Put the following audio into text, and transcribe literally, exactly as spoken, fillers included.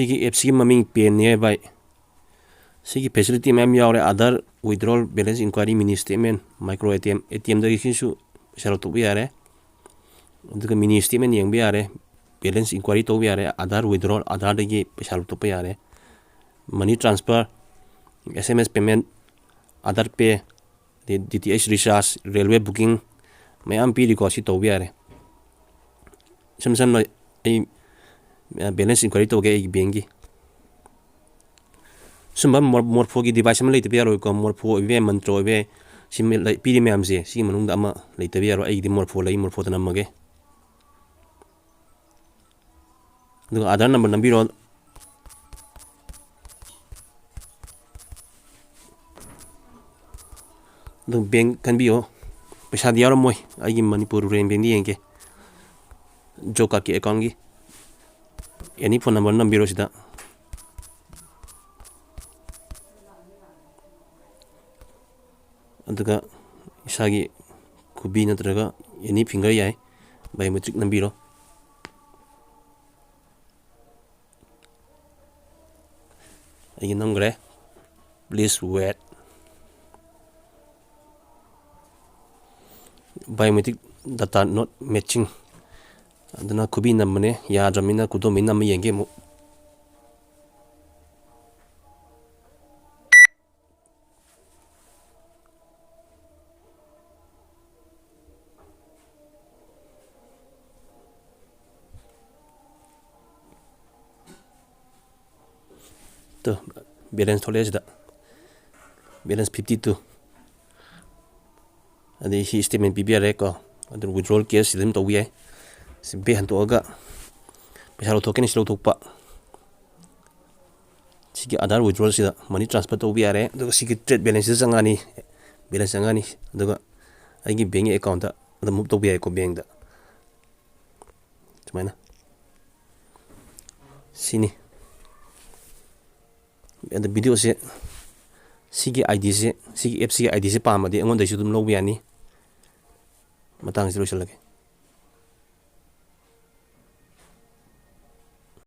ꯁꯤꯒꯤ ꯑꯦꯞꯁꯤꯒꯤ ꯃꯃꯤꯡ Payneꯅꯦ ꯚꯥꯏ꯫ ꯁꯤꯒꯤ facility ꯃꯌꯥꯝ ꯌꯥꯎꯔꯦ: Aadhaar withdrawal, balance inquiry, mini statement, micro ATM, ATMꯗꯒꯤ ꯁꯤꯁꯨ ꯄꯩꯁꯥ ꯂꯧꯊꯣꯛꯄ ꯌꯥꯔꯦ꯫ ꯑꯗꯨꯒ mini statement ꯌꯦꯡꯕ ꯌꯥꯔꯦ, balance inquiry ꯇꯧꯕ ꯌꯥꯔꯦ, Aadhaar withdrawal, Aadhaarꯗꯒꯤ ꯄꯩꯁꯥ ꯂꯧꯊꯣꯛꯄ ꯌꯥꯔꯦ, money transfer, SMS payment, Aadhaar Pay, ꯑꯗꯩ DTH recharge, railway booking ꯃꯌꯥꯝ ꯄꯤꯔꯤꯀꯣ꯫ ꯁꯤ ꯇꯧꯕ ꯌꯥꯔꯦ꯫ ꯏꯁꯝ ꯁꯝꯅ ꯑꯩ balance inquiry ꯇꯧꯒꯦ ꯑꯩꯒꯤ bankꯀꯤ꯫ ꯁꯨꯝꯕ Morphoꯒꯤ device ꯑꯃ ꯂꯩꯇꯕ ꯌꯥꯔꯣꯏꯀꯣ꯫ Morpho ꯑꯣꯏꯕ ꯌꯥꯏ, Mantra ꯑꯣꯏꯕ ꯌꯥꯏ꯫ ꯁꯤ ꯄꯤꯔꯤ ꯃꯌꯥꯝꯁꯦ, ꯁꯤꯒꯤ ꯃꯅꯨꯡꯗ ꯑꯃ ꯂꯩꯇꯕ ꯌꯥꯔꯣꯏ꯫ ꯑꯩꯒꯤꯗꯤ Morpho ꯂꯩ, Morphoꯗ ꯅꯝꯃꯒꯦ꯫ ꯑꯗꯨꯒ Aadhaar number ꯅꯝꯕꯤꯔꯣ꯫ ꯑꯗꯨ bank ꯈꯟꯕꯤꯌꯣ꯫ ꯄꯩꯁꯥꯗꯤ ꯌꯥꯎꯔꯝꯃꯣꯏ꯫ ꯑꯩꯒꯤ ꯃꯅꯤꯄꯨꯔ ꯔꯨꯔꯦꯜ bankꯗ ꯌꯦꯡꯒꯦ꯫ Job cardꯀꯤ accountꯀꯤ any phone number ꯅꯝꯕꯤꯔꯣ ꯁꯤꯗ꯫ ꯑꯗꯨꯒ ꯏꯁꯥꯒꯤ ꯈꯨꯕꯤ ꯅꯠꯇ꯭ꯔꯒ any finger ꯌꯥꯏ, biometric ꯅꯝꯕꯤꯔꯣ꯫ ꯑꯩꯒꯤ ꯅꯝꯈ꯭ꯔꯦ꯫ Please wait. Biometric data not matching. ꯑꯗꯨꯅ ꯈꯨꯕꯤ ꯅꯝꯕꯅꯦ, ꯌꯥꯗ꯭ꯔꯕꯅꯤꯅ ꯈꯨꯗꯣꯝꯕꯤ ꯅꯝꯃ ꯌꯦꯡꯒꯦ ꯑꯃꯨꯛ꯫ ꯇꯨ, balance ꯊꯣꯛꯂꯛꯑꯦ ꯁꯤꯗ, balance fifty two꯫ ꯑꯗꯩ ꯁꯤ statement ꯄꯤꯕ ꯌꯥꯔꯦꯀꯣ꯫ ꯑꯗꯨ withdrawal cash ꯁꯤꯗ ꯑꯗꯨꯝ ꯇꯧꯕ ꯌꯥꯏ꯫ ꯁꯤ back ꯍꯟꯗꯣꯛꯑꯒ ꯄꯩꯁꯥ ꯂꯧꯊꯣꯛꯀꯦꯅ ꯁꯤ ꯂꯧꯊꯣꯛꯄ꯫ ꯁꯤꯒꯤ Aadhaar withdrawalꯁꯤꯗ money transfer ꯇꯧꯕ ꯌꯥꯔꯦ꯫ ꯑꯗꯨꯒ ꯁꯤꯒꯤ trade balanceꯁꯤꯗ ꯆꯪꯉꯛꯑꯅꯤ, balance ꯆꯪꯉꯛꯑꯅꯤ꯫ ꯑꯗꯨꯒ ꯑꯩꯒꯤ bankꯀꯤ accountꯇ ꯑꯗꯨꯝ move ꯇꯧꯕ ꯌꯥꯏꯀꯣ, bankꯇ꯫ ꯁꯨꯃꯥꯏꯅ꯫ ꯁꯤꯅꯤ꯫ ꯑꯗ videoꯁꯦ, ꯁꯤꯒꯤ IDꯁꯦ, ꯁꯤꯒꯤ appꯁꯤꯒꯤ IDꯁꯦ ꯄꯥꯝꯃꯗꯤ ꯑꯩꯉꯣꯟꯗꯩꯁꯨ ꯑꯗꯨꯝ ꯂꯧꯕ ꯌꯥꯅꯤ꯫ ꯃꯇꯥꯡꯁꯤ ꯂꯣꯏꯁꯤꯜꯂꯒꯦ꯫